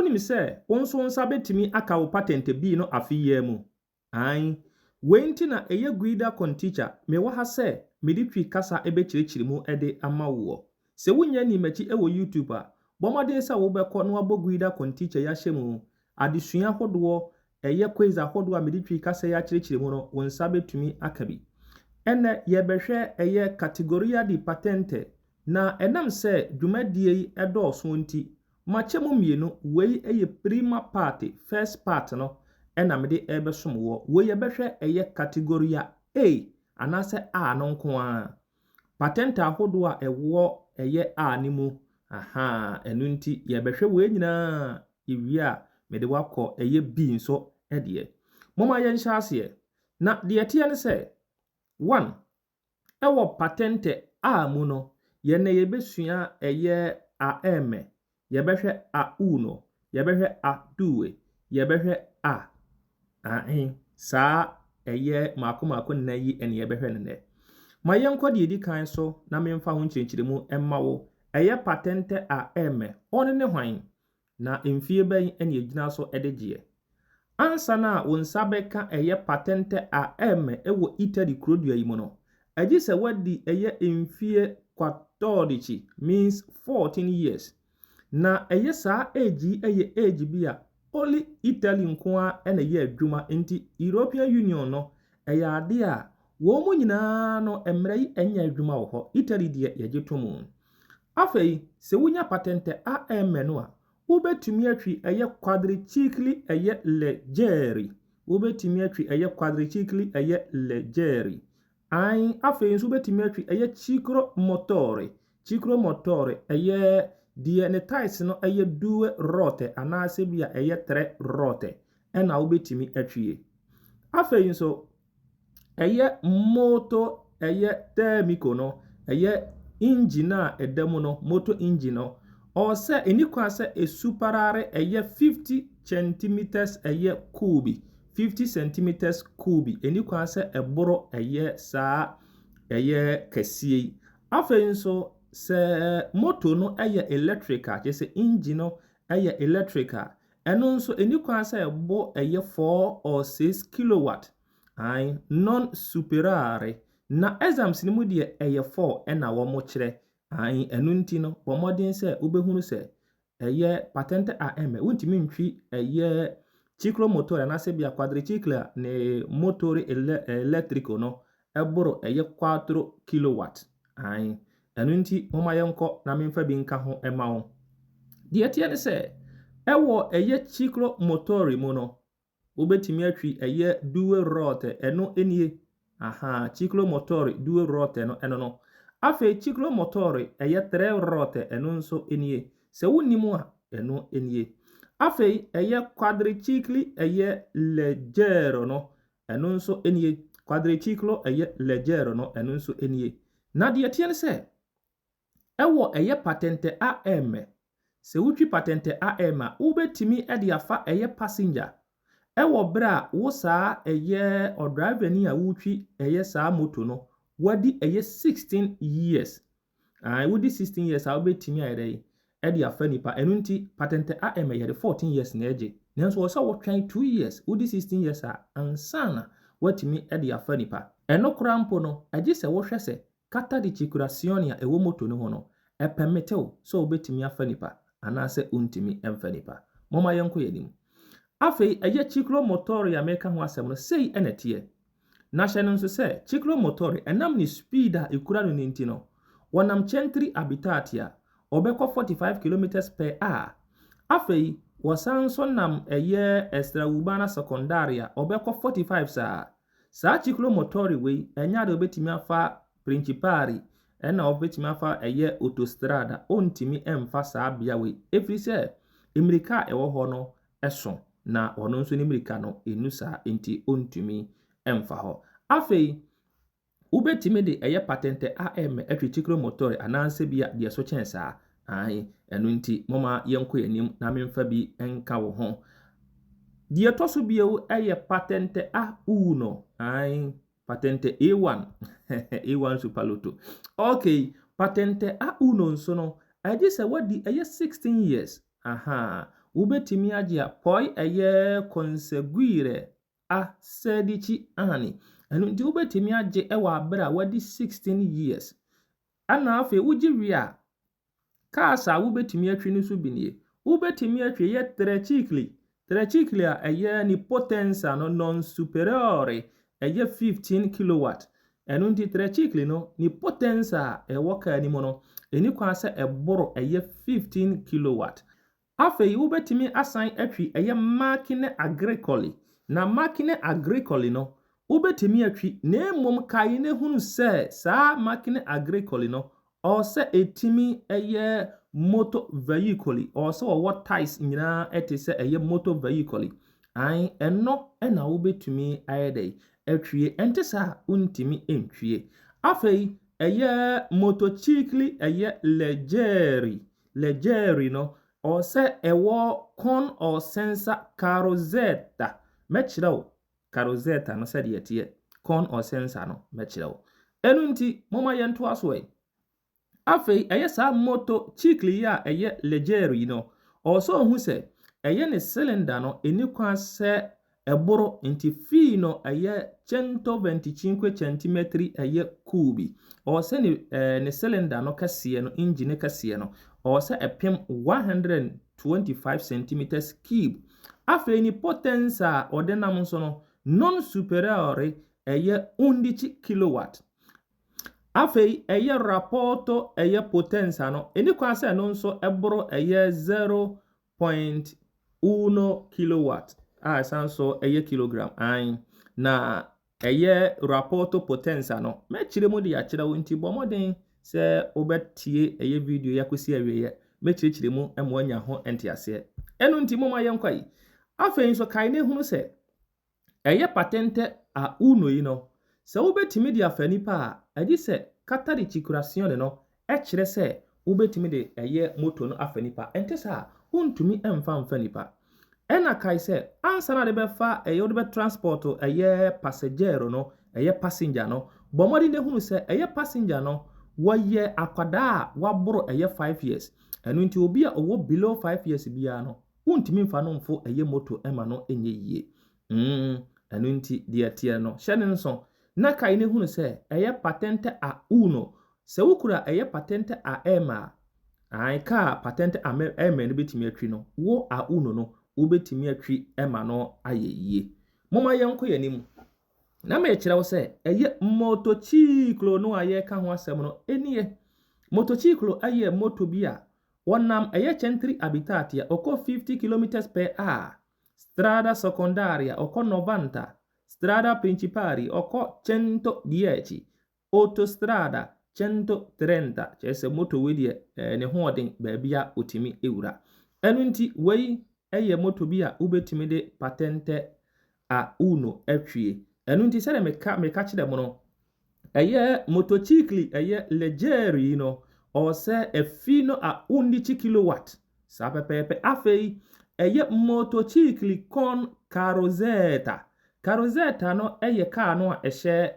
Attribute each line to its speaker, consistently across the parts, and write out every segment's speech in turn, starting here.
Speaker 1: Wonim sɛ wo nso wo nsa bɛtumi aka wo patente B no afe yi ara mu? Aane. Wei nti na ɛyɛ Guida con Teacher mewɔ ha sɛ mede Twi kasa bɛkyerɛkyerɛ mu de ama woɔ. Sɛ wonnya nnii m'akyi wɔ YouTube a, bɔ mmɔden sɛ wobɛkɔ na woabɔ Guida con Teacher yi ahyɛ mu. Adesua ahodoɔ, ɛyɛ quiz ahodoɔ a mede Twi kasa yi akyerɛkyerɛ mu no, wo nsa bɛtumi aka bi. Ɛnnɛ yɛrebɛhwɛ ɛyɛ Categoria di Patente, na ɛnam sɛ dwumadie yi dɔɔso nti, makyɛ mu mmienu. Wei yɛ prima parte, first part no ɛna mede ɛrebɛsom woɔ. Wei yɛbɛhwɛ ɛyɛ Categoria A anaasɛ A no nko ara. Patente ahodoɔ a ɛwɔ ɛyɛ A no mu. Ahaa, ɛno nti yɛbɛhwɛ wei nyinaa, yɛwie a mede wakɔ ɛyɛ B nso deɛ. Momma yɛnhyɛ aseɛ. Na deɛ ɛteɛ ne sɛ, one, ɛwɔ patente A mu no, yɛn yɛbɛsua ɛyɛ AM, yɛbɛhwɛ A uno, yɛbɛhwɛ A due, yɛbɛhwɛ A. Ahen, saa ɛyɛ mmaako mmaako nnan yi ɛne yɛbɛhwɛ no nnɛ. Ma yɛnkɔ deɛ ɛdi kan so na memfa ho nkyerɛkyerɛmu mma wo. Ɛyɛ patente AM, ɔno ne hwan? Na mfie bɛn ɛne ɛgyina so de gyeɛ? Ansa na wo nsa bɛka ɛyɛ patente AM ɛwɔ Italy kurodua yi mu no, agye sɛ woadi ɛyɛ mfie 14, means 14 years. Na ɛyɛ saa age yi ɛyɛ age bi a only Italy nko ara ɛna ɛyɛ adwuma, nti European Union no ɛyɛ ade a wɔn mu nyinaa no mmerɛ yi ɛnyɛ adwuma wɔ hɔ. Italy deɛ yɛgye to mu. Afei sɛ wonya patente AM no a, wobɛtumi atwi ɛyɛ quadricicli ɛyɛ leggeri. Wobɛtumi atwi ɛyɛ quadricicli ɛyɛ leggeri. Ae, afei nso wobɛtumi atwi ɛyɛ ciclomotore. Ciclomotore ɛyɛ deɛ ne tyres no ɛyɛ due ruote anaasɛ bi a ɛyɛ tre ruote ɛna wobɛtumi atwie. Afei nso ɛyɛ moto ɛyɛ termico no, ɛyɛ engine a ɛda mu no, moto engine no, ɔwɔ sɛ ɛni kwan sɛ esuperare ɛyɛ 50 centimeters ɛyɛ cubi, 50 centimeters cubi. Ɛni kwan sɛ ɛboro ɛyɛ saa ɛyɛ kɛseɛ yi. Afei nso sɛ moto no ɛyɛ electric a, kyerɛ sɛ engine no ɛyɛ electric a, ɛno nso ɛni kwan sɛ ɛbɔ ɛyɛ 4 or 6 kilowatt. Ae, non superare. Na exams no mu deɛ ɛyɛ 4 ɛna wɔn kyerɛ. Ae, ɛno nti no, bɔ mmɔden sɛ wobɛhunu sɛ ɛyɛ patente AM, wontumi ntwi ɛyɛ ciclomotore anaasɛ bia quadriciclo a ne motore elettrico no ɛboro ɛyɛ 4 kilowatt. Ae, ɛno nti momma yɛnkɔ na memfa bi nka ho ɛma wo. Deɛ ɛteɛ ne sɛ, ɛwɔ ɛyɛ ciclomotore mu no, wobɛtumi atwi ɛyɛ due ruote, ɛno nie. Aha, ciclomotore due ruote no ɛno no. Afei ciclomotore ɛyɛ tre ruote, ɛno nso nie. Sɛ wonnim a, ɛno nie. Afei ɛyɛ quadricicli ɛyɛ leggero no, ɛno nso nie. Quadriciclo ɛyɛ leggero no, ɛno nso nie. Na deɛ ɛteɛ ne sɛ, ɛwɔ ɛyɛ patente AM, sɛ wotwi patente AM a, wobɛtumi de afa ɛyɛ passenger ɛwɔ berɛ a wo saa ɛyɛ ɔdriverni a wotwi ɛyɛ saa moto no, wadi ɛyɛ 16 years. Ae, wodi 16 years a, wobɛtumi ayɛ dɛ ɛde afa nipa. Ɛno nti patente AM yɛde 14 years na ɛgye. Nanso wɔ sɛ wotwɛn 2 years, wodi 16 years a ansa na woatumi de afa nipa. Ɛno koraa mpo no, ɛgye sɛ wohwɛ sɛ carta di circolazione a ɛwɔ moto no ho no, ɛpermette wo sɛ wobɛtumi afa nipa anaasɛ wontumi mfa nipa. Momma yɛnkɔ yɛn anim. Afei ɛyɛ ciclomotore a meka ho asɛm no, sei ɛna ɛteɛ. Na hyɛ no nso sɛ ciclomotore ɛnam ne speed a ɛkura no no nti no, wɔnam centri abitati a, ɔbɛkɔ 45 kilometers per hour. Afei wɔsan nso nam ɛyɛ extraurbana secondaria, ɔbɛkɔ 45 saa. Saa ciclomotore wei ɛnyɛ ade a wobɛtumi afa principale ɛna wobɛtumi afa ɛyɛ autostrada. Ɔntumi mfa saa bea wei ɛfiri sɛ mmirika a ɛwɔ hɔ no ɛso na ɔno nso ne mmirika no ɛnu saa nti ɔntumi mfa hɔ. Afei wobɛtumi de ɛyɛ patente AM atwi ciclomotore anaasɛ bi a deɛ so kyɛn saa. Ae, ɛno nti momma yɛnkɔ yɛn anim na memfa bi nka wo ho. Deɛ ɛtɔ so bio ɛyɛ patente A uno. Ae, patente A1, A1 Super Lotto. Okay, patente A uno nso no, ɛgye sɛ wadi ɛyɛ 16 years. Aha, wobɛtumi agye a poi ɛyɛ conseguire a sedici anni. Ɛno nti wobɛtumi agye wɔ abere a wadi 16 years. Ɛna afei wogye wie a, cars a wobɛtumi atwi no nso bi nie. Wobɛtumi atwi ɛyɛ tricicli. Tricicli a ɛyɛ ne potenza no non superiore ɛyɛ 15 kilowatt. Ɛno nti tricicli no ne potenza a ɛwɔ kaa no mu no, ɛni kwan sɛ ɛboro ɛyɛ 15 kilowatt. Afei wobɛtumi asan atwi ɛyɛ macchine agricole. Na macchine agricole no, wobɛtumi atwi na mmom kae ne hunu sɛ saa macchine agricole no, ɔwɔ sɛ ɛtumi ɛyɛ motor vehicle. Ɔwɔ sɛ ɔwɔ tyres nyinaa ɛte sɛ ɛyɛ motor vehicle. Ae, ɛno ɛna wobɛtumi ayɛ dɛ atwie. Ɛnte saa wontumi ntwie. Afei ɛyɛ motocicli ɛyɛ leggeri. Leggeri no, ɔwɔ sɛ ɛwɔ con or senza carrozzetta. Mɛkyerɛ wo carrozzetta no sɛdeɛ ɛteɛ. Con or senza no mɛkyerɛ wo. Ɛno nti momma yɛntoa so ɛ. Afei ɛyɛ saa motocicli yi a ɛyɛ leggeri yi no, ɔwɔ sɛ ohu sɛ ɛyɛ ne cylinder no ɛni kwan sɛ ɛboro nti fii no ɛyɛ 125 centimetri ɛyɛ cubi. Ɔwɔ sɛ ne cylinder no kɛseɛ no, engine kɛseɛ no, ɔwɔ sɛ ɛpem 125 centimeters cube. Afei ne potenza a ɔde nam nso no, non superiore ɛyɛ 11 kilowatt. Afei ɛyɛ rapporto ɛyɛ potenza no, ɛni kwan sɛ ɛno nso ɛboro ɛyɛ 0.1 kilowatt a ɛsan so ɛyɛ kilogram. Ae, na ɛyɛ rapporto potenza no, mɛkyerɛ mu de akyerɛ wo nti bɔ mmɔden sɛ wobɛtie ɛyɛ video yi akɔsi awieeɛ. Mɛkyerɛkyerɛ mu ma woanya ho nteaseɛ. Ɛno nti momma yɛnkɔ yi. Afei nso kae ne hunu sɛ ɛyɛ patente a uno yi no, sɛ wobɛtumi de afa nipa a, agye sɛ carta di circolazione no ɛkyerɛ sɛ wobɛtumi de ɛyɛ moto no afa nipa. Ɛnte saa a, wontumi mfa mfa nipa. Ɛna kae sɛ ansa na de bɛfa ɛyɛ wode bɛ transport ɛyɛ passeggero no, ɛyɛ passenger no, bɔ mmɔden na hunu sɛ ɛyɛ passenger no, wɔyɛ akwadaa a waboro ɛyɛ 5 years. Ɛno nti obi a ɔwɔ below 5 years biara no, wontumi mfa no mfo ɛyɛ moto ɛma no ɛnyɛ yie. Ɛno nti deɛ ɛteɛ no, hyɛ ne nso. Na kae ne hunu sɛ ɛyɛ patente A uno. Sɛ wokura ɛyɛ patente A M a, ae kaa patente A M no bɛtumi atwi no, wo A uno no, wobɛtumi atwi ɛma no ayɛ yie. Momma yɛnkɔ yɛn anim. Na mekyerɛ wo sɛ ɛyɛ motociclo no a yɛreka ho asɛm no, ɛnie. Motociclo ɛyɛ moto bi a wɔnam ɛyɛ centri abitati a ɔkɔ 50 kilometers per hour. Strada secondaria ɔkɔ 90. Strada principale ɔkɔ 110. Autostrada 130. Kyerɛ sɛ moto wei deɛ ne ho ɔden baabi a otumi ewura. Ɛno nti wei ɛyɛ moto bi a wobɛtumi de patente A uno atwie. Ɛno nti sɛdeɛ meka kyerɛ mo no, ɛyɛ motocicli ɛyɛ leggeri yi no, ɔwɔ sɛ efi no a 11 kilowatt. Saa pɛpɛɛpɛ. Afei ɛyɛ motocicli con carrozzetta. Carrozzetta no ɛyɛ kaa no a ɛhyɛ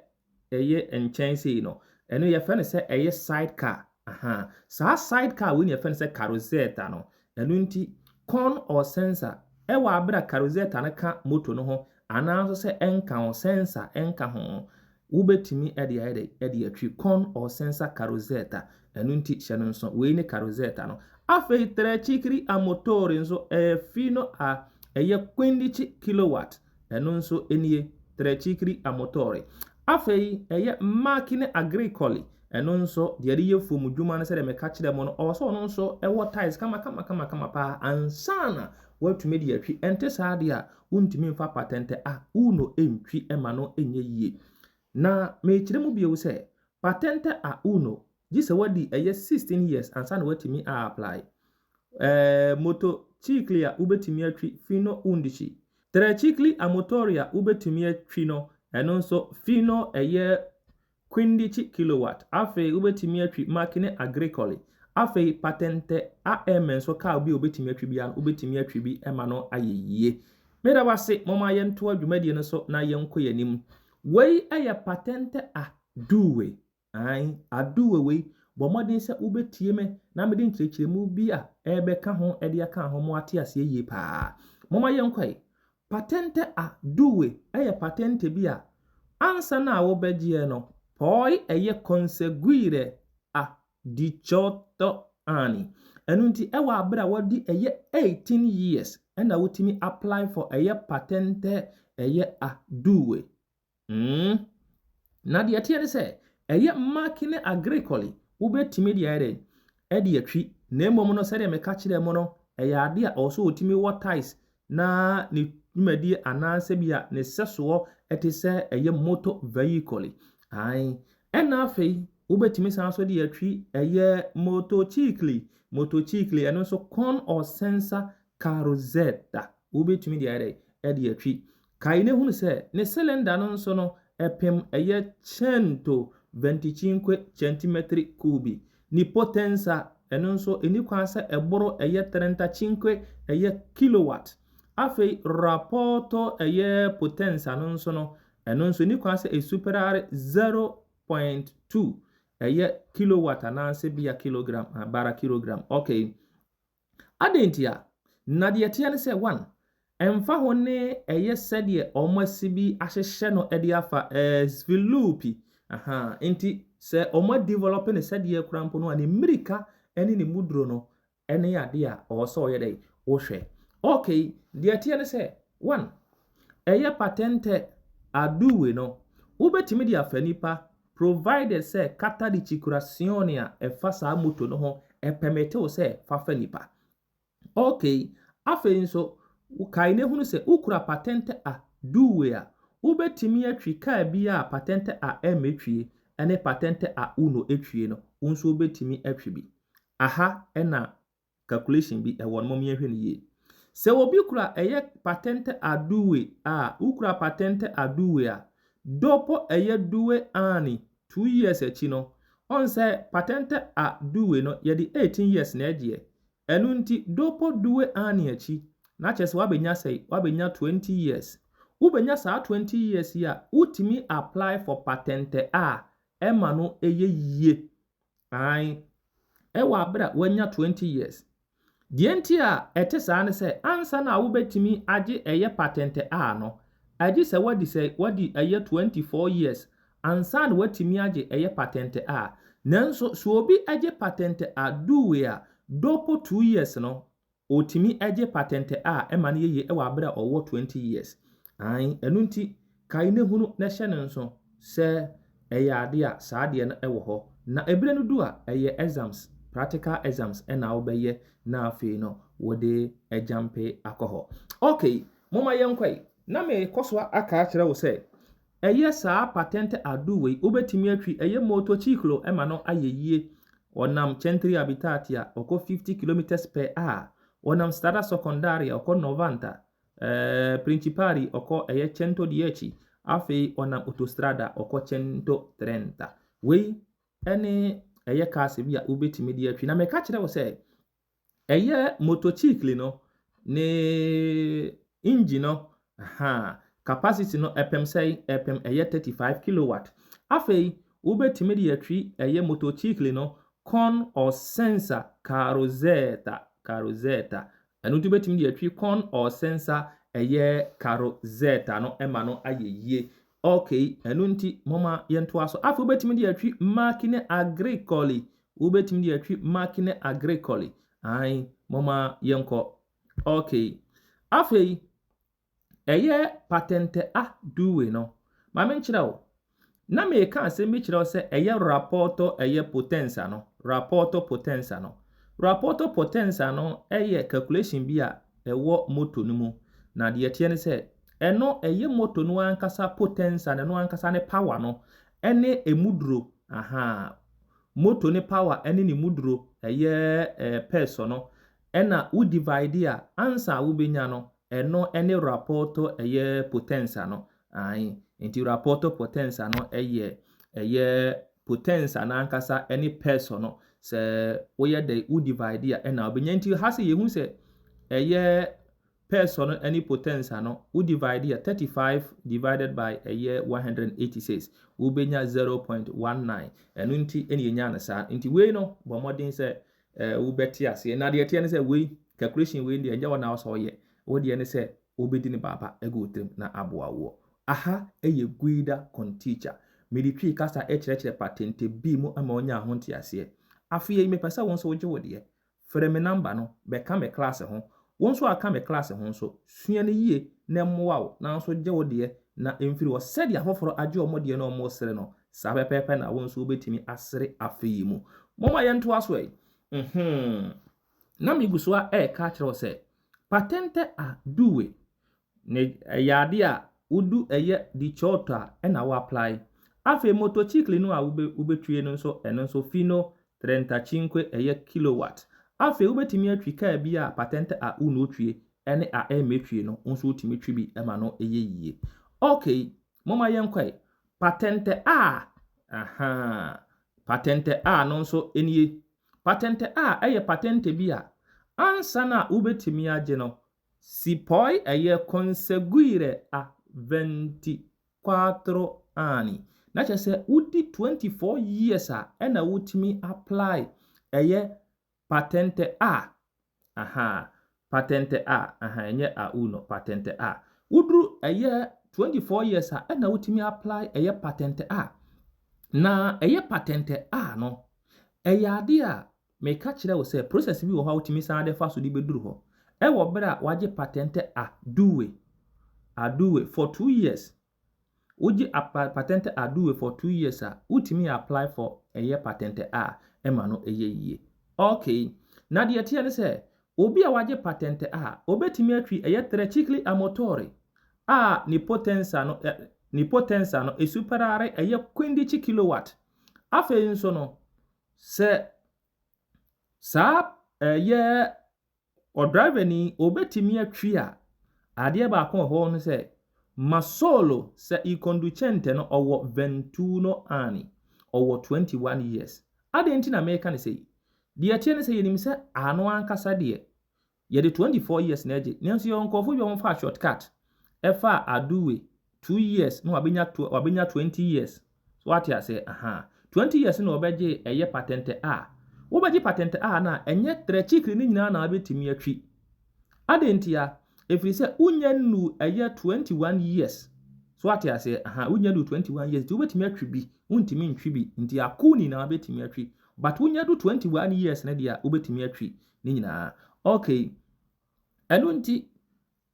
Speaker 1: ɛyɛ nkyɛn sei no. Ɛno yɛfrɛ no sɛ ɛyɛ side car. Aha. Saa side car wei na yɛfrɛ no sɛ carrozzetta no. Ɛno nti con or senza ɛwɔ abere a carrozzetta no ka moto no ho anaa nso sɛ ɛnka ho senza ɛnka ho, wobɛtumi ɛde ayɛ dɛ ɛde atwi con or senza carrozzetta. Ɛno nti hyɛ no nso wei ne carrozzetta no. Afei tricicli a motore nso ɛyɛ fino a ɛyɛ 15 kilowatt. Ɛno nso nie tricicli a motore. Afei ɛyɛ macchine agricole. Ɛno nso deɛ yɛde yɛ fam dwuma no, sɛdeɛ meka kyerɛ mo no, ɔwɔ sɛ ɔno nso ɛwɔ tyres kama kama kama kama paa ansa na watumi de atwi. Ɛnte saa deɛ a, wontumi mfa patente A uno ntwi ma no nyɛ yie. Na mekyerɛ mu bio sɛ patente A uno gye sɛ wadi ɛyɛ 16 years ansa na watumi a apply. Motocicli a wobɛtumi atwi fino 11. Tricicli a motore a wobɛtumi atwi no, ɛno nso fino ɛyɛ 15 kilowatt. Afei wobɛtumi atwi macchine agricole. Afei patente AM nso, kaa bi a wobɛtumi atwi biara no, wobɛtumi atwi bi ma no ayɛ yie. Meda wase, momma yɛntoa dwumadie no so na yɛnkɔ yɛn anim. Wei yɛ patente A due. Ae, A due wei, Bɔ mmɔden sɛ wobɛtie me na mede nkyerɛkyerɛmu bi a ɛrebɛka ho de aka ho ma woate aseɛ yie paa. Momma yɛnkɔe. Patente a due yɛ patente bi a ansa na wobɛgyeɛ no, puoi ɛyɛ conseguire a diciotto anni. Ɛno nti ɛwɔ abere a wadi ɛyɛ 18 years ɛna wotumi apply for ɛyɛ patente ɛyɛ a due. Na deɛ ɛteɛ ne sɛ, ɛyɛ macchine agricole wobɛtumi de ayɛ dɛn? Ɛde atwi. Na mmom no, sɛdeɛ meka kyerɛɛ mo no, ɛyɛ adeɛ a ɔwɔ sɛ ɔtumi wɔ tyres na ne dwumadie anaasɛ bi a ne sɛsoɔ ɛte sɛ ɛyɛ motor vehicle. Ae. Ɛna afei, wobɛtumi san so de atwi ɛyɛ motocicli. Motocicli ɛno nso con or senza carrozzetta. Wobɛtumi de ayɛ dɛn? Ɛde atwi. Kae na hunu sɛ ne cylinder no nso no ɛpem ɛyɛ 125 centimetri cubi. Ne potenza ɛno nso ɛni kwan sɛ ɛboro ɛyɛ 35 ɛyɛ kilowatt. Afei rapporto ɛyɛ potenza no nso no, ɛno nso ɛni kwan sɛ ɛsuperare 0.2 ɛyɛ kilowatt anaasɛ bia kilogram bara kilogram. Okay. Adɛn nti a? Na deɛ ɛteɛ ne sɛ, one, ɛmfa ho ne ɛyɛ sɛdeɛ ɔmo asi bi ahyehyɛ no de afa sviluppi. Aha, nti sɛ ɔmo adevelop ne sɛdeɛ kora mpo no a, ne mmirika ne ne muduro no ne adeɛ a ɔwɔ sɛ ɔyɛ dɛ wohwɛ. Okay, deɛ ɛteɛ ne sɛ, one, ɛyɛ patente A due no, wobɛtumi de afa nipa provided sɛ carta di circolazione a ɛfa saa moto no ho ɛpermit wo sɛ fafa nipa. Okay, afei nso kae na hunu sɛ wokura patente A due a, wobɛtumi atwi kaa bi a patente A ɛmɛtwie ne patente A uno etwie no, wo nso wobɛtumi atwi bi. Aha ɛna calculation bi ɛwɔ no, mom yɛnhwɛ no yie. Sɛ obi kura ɛyɛ patente A due a, wokura patente A due a, dopo ɛyɛ 2 anni, 2 years akyi no, ɔn sɛ patente A due no yɛde 18 years na ɛgyeɛ. Ɛno nti dopo 2 anni akyi na kyerɛ sɛ wabɛnya sɛ wabɛnya 20 years. Wobɛnya saa 20 years yi a, wotumi apply for patente A ɛma no ɛyɛ yie. Ae, ɛwɔ abere a wanya 20 years. Deɛ nti a ɛte saa ne sɛ, ansa na wobɛtumi agye ɛyɛ patente A no, agye sɛ wadi ɛyɛ 24 years ansa na watumi agye ɛyɛ patente A. Nanso sɛ obi agye patente A due a, dopo 2 years no, otumi agye patente A ɛma no yɛ yie ɛwɔ abere a ɔwɔ 20 years. Ae, ɛno nti kae ne hunu na hyɛ ne nso sɛ ɛyɛ ade a saa adeɛ no ɛwɔ hɔ. Na ebere no du a, ɛyɛ exams, practical exams ɛna wobɛyɛ na afei no wode agyampe akɔ hɔ. Okay, momma yɛnkɔ yi. Na merekɔ so aka akyerɛ wo sɛ ɛyɛ saa patente A due wei, wobɛtumi atwi ɛyɛ motociclo ɛma no ayɛ yie. Ɔnam centri abitati a, ɔkɔ 50 kilometers per hour. Ɔnam strada secondaria, ɔkɔ 90. Principali ɔkɔ ɛyɛ 110. Afei ɔnam autostrada, ɔkɔ 130. Wei ɛne ɛyɛ cars bi a wobɛtumi de atwi. Na meka kyerɛ wo sɛ ɛyɛ motocicli no ne engine no, aha, capacity no ɛpem sɛn? Ɛpem ɛyɛ 35 kilowatt. Afei wobɛtumi de atwi ɛyɛ motocicli no con or senza carrozzetta. Carrozzetta. Ɛno nti wobɛtumi de atwi con or senza ɛyɛ carrozzetta no ɛma no ayɛ yie. Okay, ɛno nti moma yɛntoa so. Afei wobɛtumi de atwi macchine agricole. Wobɛtumi de atwi macchine agricole. Ae, moma yɛnkɔ. Okay, afei ɛyɛ patente A due no, ma menkyerɛ wo. Na meka asɛm bi kyerɛ wo sɛ ɛyɛ rapporto ɛyɛ potenza no. Rapporto potenza no. Rapporto potenza no ɛyɛ calculation bi a ɛwɔ moto no mu. Na deɛ ɛteɛ ne sɛ, ɛno ɛyɛ moto no ankasa potenza no, ɛno ankasa ne power no ɛne emu duro. Aha, moto ne power ɛne ne mu duro ɛyɛ peso no ɛna wo divide a, ansa a wobɛnya no, ɛno ɛne rapporto ɛyɛ potenza no. Ae, nti rapporto potenza no ɛyɛ potenza no ankasa ɛne peso no. Sɛ woyɛ dɛ wo divide a, ɛna wobɛnya. Nti ha sɛ yɛhu sɛ ɛyɛ Peso no ne potenza no, wo divide a, 35 divided by ɛyɛ 186, wobɛnya 0.19. Ɛno nti ɛna yɛnya no saa. Nti wei no, bɔ mmɔden sɛ wobɛte aseɛ. Na deɛ ɛteɛ ne sɛ wei, calculation wei deɛ, ɛnyɛ wɔ na sɛ ɔyɛ. Wo deɛ ne sɛ wobɛdi ne baaba agu wo tirim na aboa woɔ. Aha ɛyɛ Guida con Teacher. Mede Twi kasa ɛkyerɛkyerɛ patente B mu ama wonya ho nteaseɛ. Afei mepɛ sɛ wo nso wogye wo deɛ. Frɛ me number no, bɛka me class ho. Wo nso aka me class ho nso, sua no yie na mmoa wo na nso gye wo deɛ na mfiri hɔ. Sɛdeɛ afoforɔ agye wɔn deɛ na wɔn sere no, saa pɛpɛɛpɛ na wo nso wobɛtumi asere afe yi mu. Momma yɛntoa so yi. Na megu so a ɛreka akyerɛ wo sɛ patente A due ne ɛyɛ ade a wodu ɛyɛ 18 a ɛna wo apply. Afei motocicli no a wobɛtwie no nso, ɛno nso fino 35 ɛyɛ kilowatt. Afei wobɛtumi atwi kaa bi a patente A uno twie ɛne A M twie no nso, wotumi twi bi ma no ɛyɛ yie. Okay, momma yɛnkɔe. Patente A, aha, patente A no nso nie. Patente A ɛyɛ patente bi a ansa na wobɛtumi agye no, si può ɛyɛ conseguire a 24 anni. Na kyerɛ sɛ wodi 24 years a ɛna wotumi apply ɛyɛ patente A. Aha, patente A, aha, ɛnyɛ A uno, patente A. Woduru ɛyɛ 24 years a ɛna wotumi apply ɛyɛ patente A. Na ɛyɛ patente A no, ɛyɛ ade a meka kyerɛ wo sɛ process bi wɔ hɔ a wotumi san de fa so de bɛduru hɔ. Ɛwɔ berɛ a wagye patente A due, A due for 2 years. Wogye patente A due for 2 years a, wotumi apply for ɛyɛ patente A ɛma no ɛyɛ yie. Okay, na deɛ teɛ ne sɛ, obi a wagye patente A, obetumi atwi ɛyɛ tricicli a motore a ne potenza no esuperare ɛyɛ 15 kilowatt. Afei nso no, sɛ saa ɛyɛ ɔdriver ni obetumi atwi a, adeɛ baako wɔ hɔ no sɛ, ma solo se il conducente no ɔwɔ 21 anni, ɔwɔ 21 years. Adɛn nti na meka ne sɛ yi? Deɛ ɛteɛ ne sɛ yɛnim sɛ ano ankasa deɛ, yɛde 24 years na agye. Nanso yɛwɔ nkurɔfoɔ bi a wɔmfa shortcut ɛfa A due 2 years na wabɛnya 20 years. So wate aseɛ? Aha. 20 years na wɔbɛgye ɛyɛ patente A. Wobɛgye patente A no a, ɛnyɛ tricicli no nyinaa na wabɛtumi atwi. Adɛn ntia? Ɛfiri sɛ wonya nnu ɛyɛ 21 years. So wate aseɛ? Aha, wonya nnu 21 years nti wobɛtumi atwi bi, wontumi ntwi bi. Nti alcuni na wabɛtumi atwi. But wonya do 21 years no deɛ a, wobɛtumi atwi ne nyinaa. Okay. Ɛno nti,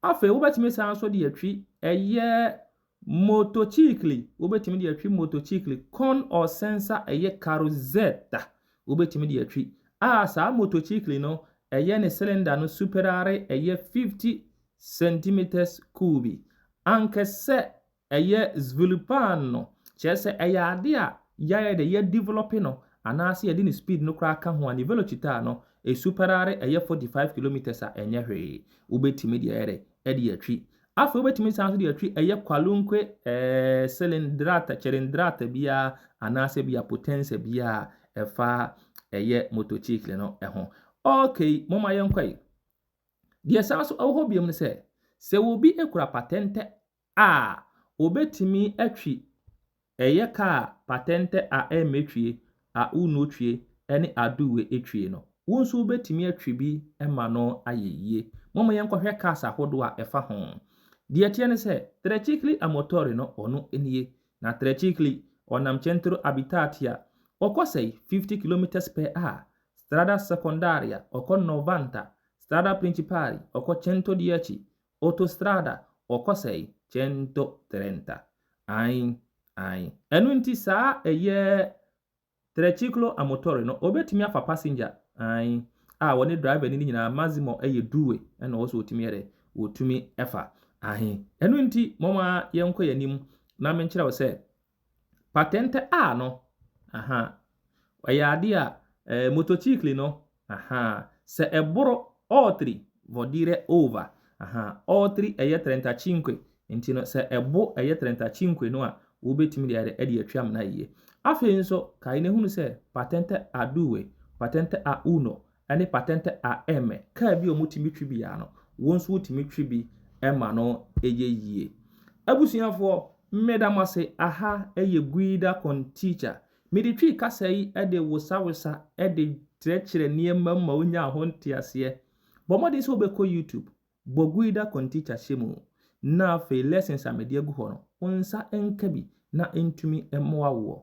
Speaker 1: afei wobɛtumi san so de atwi ɛyɛ motocicli. Wobɛtumi de atwi motocicli con or senza ɛyɛ carrozzetta. Wobɛtumi de atwi. A saa motocicli no, ɛyɛ ne cylinder no superare ɛyɛ 50 centimeters cubi. Anche sɛ ɛyɛ sviluppano, kyerɛ sɛ ɛyɛ ade a yɛayɛ de yɛ develop no anaasɛ yɛde ne speed no koraa ka ho a, ne velocità no esuperare ɛyɛ 45 kilometers a ɛnyɛ hwee. Wobɛtumi de ɛyɛ dɛ ɛde atwi. Afei wobɛtumi san so de atwi ɛyɛ qualunque cilindrata, cilindrata biara anaasɛ bia potenza biara ɛfa ɛyɛ motocicli no ɛho. Okay, momma yɛnkɔ yi. Deɛ san so ɛwɔ hɔ biom ne sɛ, sɛ obi kura patente A, obɛtumi atwi ɛyɛ kaa patente A M twie, A uno twie ɛne A due twie no. Wo nso wobɛtumi atwi bi ma no ayɛ yie. Momma yɛnkɔhwɛ cars ahodoɔ a ɛfa ho. Deɛ ɛteɛ ne sɛ, tricicli a motore no, ɔno nie. Na tricicli ɔnam centro abitati a, ɔkɔ sɛe 50 kilometers per hour. Strada secondaria ɔkɔ 90, strada principale ɔkɔ 110, autostrada ɔkɔ sɛe 130. Ae, ae. Ɛno nti saa ɛyɛ triciclo a motore no, obetumi afa passenger, ae, a wɔne driver no nyinaa maximum ɛyɛ due ɛna ɔwɔ sɛ wɔtumi yɛ dɛ wɔtumi ɛfa. Ahe. Ɛno nti momma yɛnkɔ yɛn anim na menkyerɛ wo sɛ patente A no, aha, ɛyɛ ade a motocicli no, aha, sɛ ɛboro oltre, vuol dire over, aha, oltre ɛyɛ 35, nti no sɛ ɛbo ɛyɛ 35 no a, wobɛtumi de ayɛ ɛde atwi amena yie. Afei nso, kae na ehunu sɛ patente A due, patente A uno, ɛne patente A M, kaa bi a wɔtumi twi biara no, wo nso wotumi twe bi ma no yɛ yie. Abusuafoɔ, meda mo ase, aha yɛ Guida Conteacher. Mede Twi kasa yi de wosawesa de kyerɛkyerɛ nneɛma mu ma wonya ho nteaseɛ. Bɔ mmɔden sɛ wobɛkɔ YouTube, bɔ Guida Conteacher hyɛ mu, na afei lessons a mede agu hɔ no, wo nsa nka bi na ɛntumi mmoa woɔ.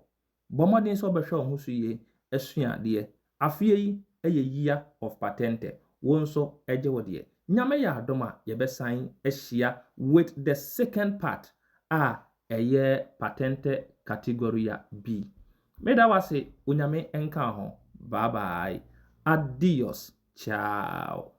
Speaker 1: Bɔ mmɔden sɛ wobɛhwɛ wo ho so yie asua adeɛ. Afeɛ yi yɛ year of patente. Wo nso gye wo deɛ. Nyame yɛ adom a, yɛbɛsan ahyia with the second part a ɛyɛ patente categoria B. Meda wo ase, Onyame nka ho. Bye bye. Adios. Ciao.